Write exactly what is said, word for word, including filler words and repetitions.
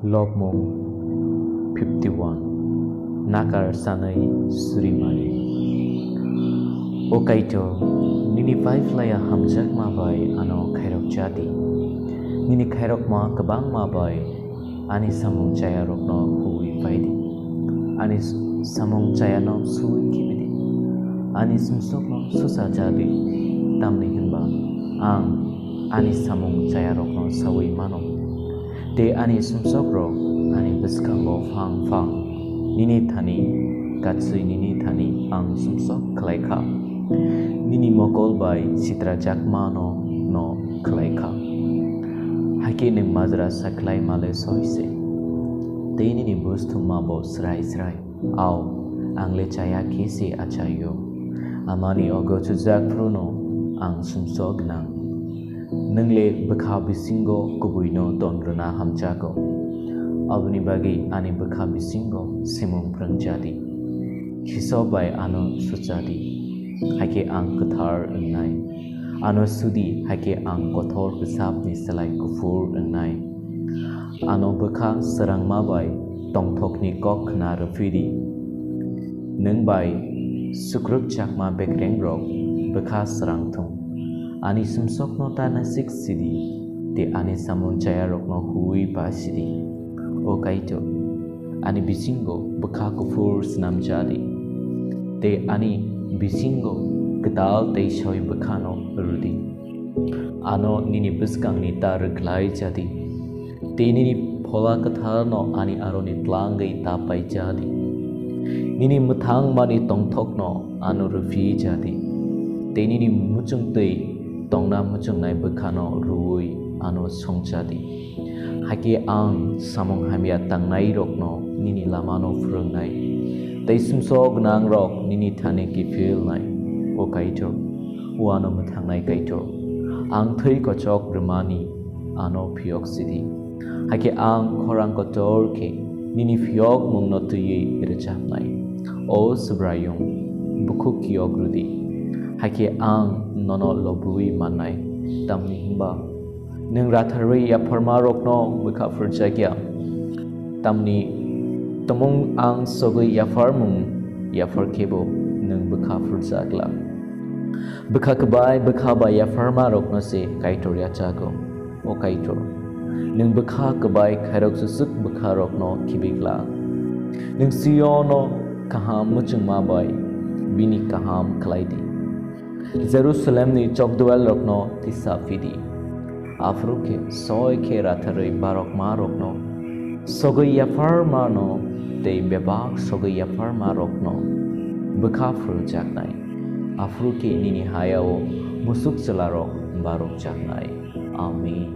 Lobmung fifty one. Nakar sanai surimani. O Kaitor, nini paiphlaiya hamjakma bai ano khairok jadi. Nini khairokma kwbangma bai ani samung chayarokno huwi paidi. Ani s-, samung chayano suwi kibidi. Ani sumsokno susa jadi. Tamni hinba ang ani samung chayarokno sawi mano. Tei ani sumsokrok ani bwskango phang phang nini thani, katswi nini thani ang sumsok khlai kha. Nini mokol bai sitrajakmano no khlai kha. Hakhe nwng majra sakhlai male soi se. Tei nini bus thumma bo srai srai. Ao, ang le chaya khe se achaio. Amani ogo chujak phruno ang sumsok nang. Nwng le bwkha bisingo kubuino ton rwna hamjago. Aboni bagwi ani bwkha bisingo simung phrwngjadi. Khiso bai ano suchadi. Hakhe ang kwthar wngnai. Ano sudi, hakhe ang kothor bwsapni slai kuphur wngnai. Ano bwkha swrangma bai tongthokni kok khna rwphidi. Nwng bai sukrwkjakma bekrengrok bwkha swrang thung. Ani sumsokno ta nasik sidi, tei ani samung chayarokno huwi ba sidi. O Kaitor, ani bisingo bwkha kuphur snamjadi, tei ani bisingo kwtal tei soi bwkhano rwdi. Ano nini bwskangni ta rwkhlai jadi, tei nini Phola Kwtharno ani aroni tlangwi ta paijadi. Nini mwthangmani tongthokno ano rwphi jadi, tei nini muchungtwi tongna muchungnai bwkhano rwui ano songchadi. Hakhe ang samung hamya tangnairokno nini lamano phrwngnai, tei sumsok gwnangrok nini thani kiphilnai. O Kaitor, o ano mwthangnai Kaitor, ang thwi kochok rwmani ano phiyok sidi. Hakhe ang khorang kotor khe nini phiyokmungno twiwi rwchapnai. O Subraiyung, bukhuk kiyok rwdi, hakhe ang nono lobwi mannai, tamni hwnba nwng ratharwi yapharmarokno bwkha phurjakya. Tamni tumung ang sogwi yapharmung yaphar khebo nwng bwkha phurjakla. Bwkha kwbai bwkha bai yapharmarokno se Kaitor yachago. O Kaitor, nwng bwkha kwbai khairok susuk bwkharokno khibikla. Nwng Siono kaham muchungma bai bini kaham khlai di. Jerusalemni chokdwalrokno tisa phidi. Aphuru khe soi khe ratharwi barokmarokno, sogwi yapharmano tei bebak sogwi yapharmarokno bwkha phurjaknai. Aphuru khe nini hayao musuk chwlarok barokjaknai. Amen.